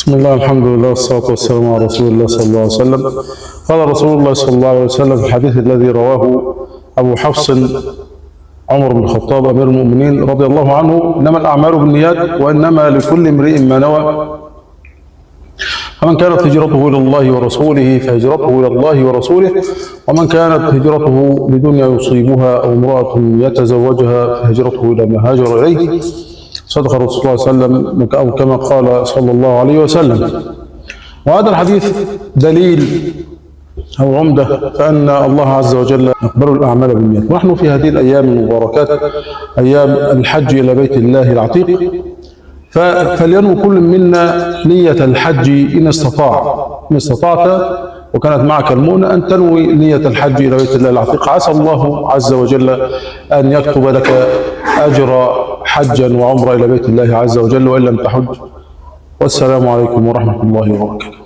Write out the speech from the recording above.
بسم الله، الحمد لله، والصلاة والسلام على رسول الله صلى الله عليه وسلم. قال رسول الله صلى الله عليه وسلم في الحديث الذي رواه أبو حفص عمر بن الخطاب أمير المؤمنين رضي الله عنه: إنما الأعمال بالنيات وإنما لكل امرئ ما نوى، فمن كانت هجرته إلى الله ورسوله فهجرته إلى الله ورسوله، ومن كانت هجرته لدنيا يصيبها أو امرأة يتزوجها فهجرته إلى ما هاجر إليه. صدق الرسول صلى الله عليه وسلم أو كما قال صلى الله عليه وسلم. وهذا الحديث دليل أو عمدة فأن الله عز وجل يقبل الأعمال بالنيات. ونحن في هذه الأيام المباركات، أيام الحج إلى بيت الله العتيق، فلينوي كل منا نية الحج إن استطاع، إن استطعت وكانت معك المؤنة أن تنوي نية الحج إلى بيت الله العتيق، عسى الله عز وجل أن يكتب لك أجر حجا وعمرة إلى بيت الله عز وجل وإن لم تحج. والسلام عليكم ورحمة الله وبركاته.